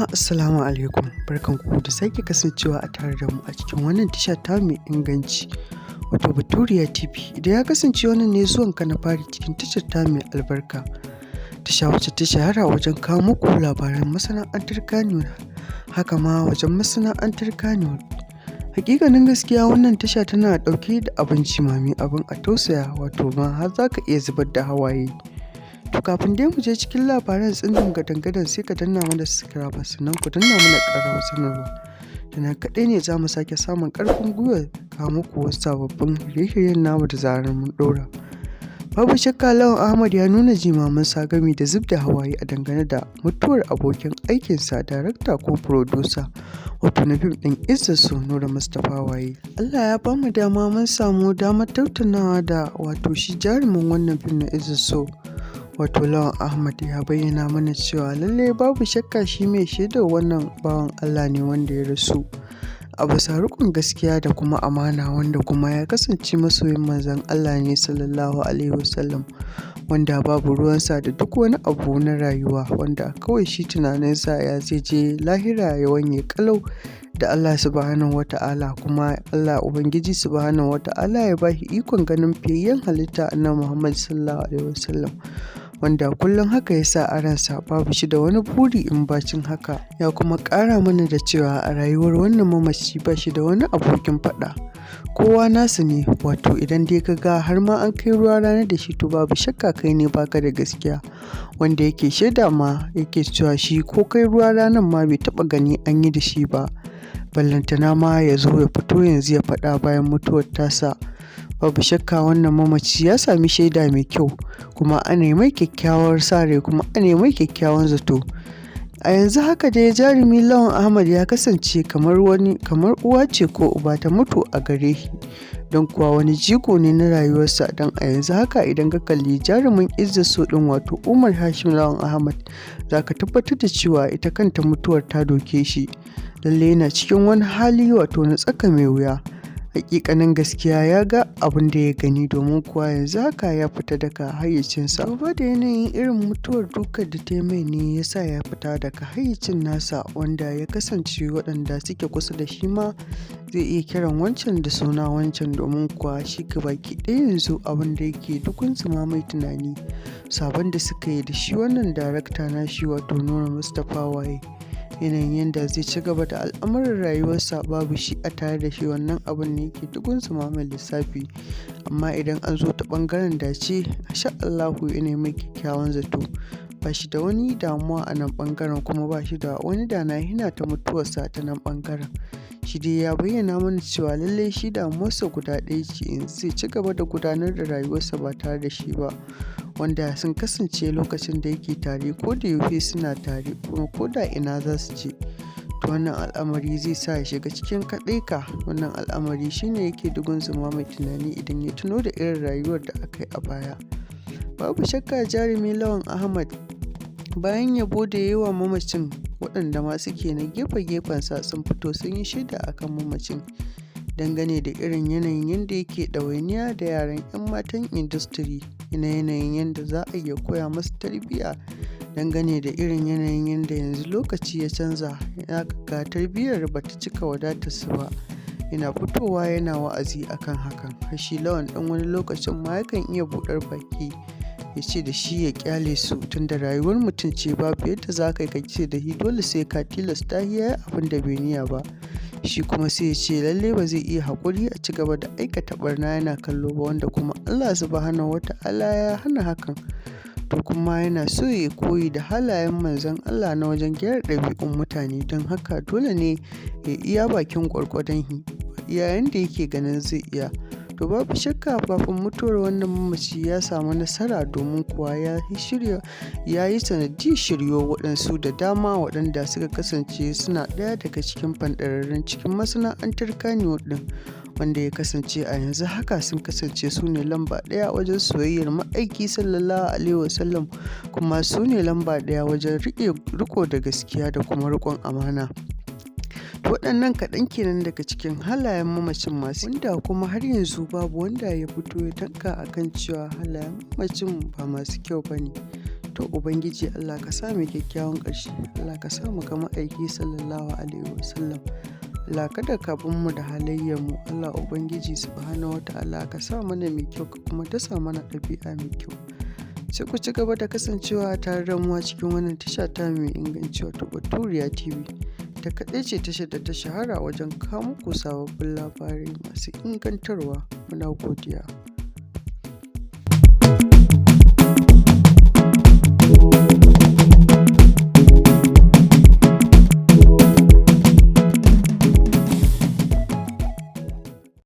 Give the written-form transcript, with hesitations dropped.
Jama'a, assalamu alaikum, barkanku da sake kasancewa a tare da mu a cikin wannan tasha ta mai inganci, wato Baturiya TV. Idan ya kasance wannan ne zuwanka na fari cikin tashar ta mai albarka, tasha wacce ta shahara wajen kawo muku labaran masana'antar Kannywood, haka ma wajen masana'antar Kannywood. Hakikanin gaskiya, wannan tasha tana ɗauke da abin jimami, abin a tausaya, wato ma har za ka iya zubar da hawaye. To, kafin dai mu je cikin labaran tsindin gadan-gadan, sai ka danna mana subscribe, sannan ku danna mana ƙararrawar sanarwa. Da nan kaɗai ne za mu sake samun ƙarfin gwiwar kawo muku wasu sababbin shirye-shiryen namu da zarar mun ɗora. Babu shakka, Lawan Ahmad ya nuna jimaminsa gami da zub da hawaye a dangane da mutuwar abokin aikinsa, darakta ko furodusa, wato na fim ɗin Izzar So, Nura Mustapha Waye. Allah ya bamu dama mun samu damar tattaunawa da wato shi jarumin wannan fim na Izzar So, wato Lawan Ahmad. Ya bayyana mana cewa lallai babu shakka shi mai shaidar wannan bawan Allah ne wanda ya rasu a bisa riƙon gaskiya da kuma amana, wanda kuma ya kasance masoyin Manzon Allah ne sallallahu alaihi wasallam, wanda babu ruwansa da duk wani abu na rayuwa, wanda kawai shi tunaninsa ya zai je lahira ya wanye ƙalau da Allah subhanahu wa ta'ala, kuma Allah Ubangiji subhanahu wa ta'ala ya ba shi ikon ganin fiyayyen halitta Annabi Muhammad sallallahu alaihi wasallam, wanda kullum haka ya sa a ransa, babu shi da wani buri in bacin haka. Ya kuma ƙara mana da cewa a rayuwar wannan mamaci ba shi da wani abokin faɗa, kowa nasu ne, wato idan dai ka ga har ma an kai ruwa rana da shi, to babu shakka kai ne baka da gaskiya. Wanda yake shaida ma yake cewa shi ko kai ruwa ranar ma bai taɓa gani an yi da shi ba, ballantana ma ya zo ya fito yanzu ya faɗa bayan mutuwar tasa. Babu shakka wannan mamaci ya sami shaida mai kyau, kuma ana mai kyakkyawar sa rai, kuma ana mai kyakkyawan zato. A yanzu haka dai jarumi Lawan Ahmad ya kasance kamar wani kamar uwa ce ko uba ta mutu a gare shi, don kuwa wani jigo ne na rayuwarsa, don a yanzu haka idan ka kalli jarumin Izzar So ɗin, wato Umar Hashim Lawan Ahmad, za ka tabbatar da cewa ita kanta mutuwar ta doke shi. Lallai yana cikin wani hali, wato na tsaka mai wuya. Hakikanin gaskiya ya ga abin da ya gani, domin kuwa yanzu haka ya fita daga hayyacinsa. Duba da yanayin irin mutuwar dukar da ta mai ne ya sa ya fita daga hayyacin nasa, wanda ya kasance waɗanda suke kusa da shi ma zai iya kiran wancan da suna wancan, domin kuwa shi gabaki ɗaya yanzu abin da yake dugunzuma mai tunani, sabon da suka yi da shi wannan darakta nashi, wato Nura Mustapha Waye, yanayin yadda zai ci gaba da al'amuran rayuwarsa babu shi a tare da shi, wannan abun ne yake dugunzuma mai lissafi. Amma idan an zo ta ɓangaren dace, insha Allahu yana mai kyakkyawan zato, ba shi da wani damuwa a nan ɓangaren, kuma ba shi da wani dana hina ta mutuwarsa ta nan ɓangaren. Shi dai ya bayyana mana cewa lallai shi damuwarsa guda ɗaya ce, yanzu zai ci gaba da gudanar da rayuwarsa ba tare da shi ba, wanda sun kasance lokacin da yake tare ko da yaushe suna tare, kuma ko da ina za su je. To, wannan al'amari zai sa ya shiga cikin kaɗaika. Wannan al'amari shine yake dugunzuma mai tunani idan ya tuno da irin rayuwar da aka yi a baya. Babu shakka jarumi Lawan Ahmad, bayan yabo da ya yi wa mamacin, waɗanda ma suke na gefe-gefensa sun fito sun yi shaida akan mamacin dangane da irin yanayin yadda yake ɗawainiya da yaran 'yan matan industry, na yanayin yadda za a iya koya masu tarbiyya, dangane da irin yanayin yadda yanzu lokaci ya canza, ya ga tarbiyyar ba ta cika wadatar su ba. Yana fitowa yana wa'azi akan hakan. Har shi Lawan ɗin wani lokacin ma yakan iya buɗar baki ya ce da shi ya ƙyale su, tunda rayuwar mutum ce, babu yadda za ka yi ka ce da shi dole sai ka tilasta shi ya yi abin da bai niyya ba. Shi kuma sai ya ce lallai ba zai iya haƙuri a ci gaba da aikata ɓarna yana kallo ba, wanda kuma Allah subhanahu wa ta'ala ya hana hakan. To, kuma yana so ya koyi da halayen Manzon Allah na wajen gyara ɗabi'un mutane, don haka dole ne ya iya bakin gwargwadon iya yanda yake ganin zai iya. To, babu shakka kafin mutuwar wannan mamaci ya samu nasara, domin kuwa ya shirya, ya yi sanadiyyar shiryo waɗansu da dama waɗanda suka kasance suna ɗaya daga cikin fanɗararrun cikin masana'antar Kannywood ɗin, wanda ya kasance a yanzu haka sun kasance su ne lamba ɗaya wajen soyayyar Ma'aiki sallallahu alaihi wasallam, kuma su ne lamba ɗaya wajen riƙo da gaskiya da kuma riƙon amana. Waɗannan kaɗan kenan daga cikin halayen mamacin masu, wanda kuma har yanzu babu wanda ya fito ya tanka akan cewa halayen mamacin ba masu kyau ba ne. To Ubangiji Allah ka sa mu kyakkyawan ƙarshe, Allah ka sa mu ga ma'aiki sallallahu alaihi wasallam. Allah kada ka bar mu da halayyarmu, Allah Ubangiji subhanahu wa ta'ala ka sa mana mai kyau ka kuma dasa mana ɗabi'a mai kyau. Sai ku ci gaba da kasancewa tare da mu a cikin wannan tasha ta mai inganci, wato Baturiya TV. Ta kaɗai ce tashar da ta shahara wajen kawo muku sababbin labarai masu ingantarwa. Muna godiya.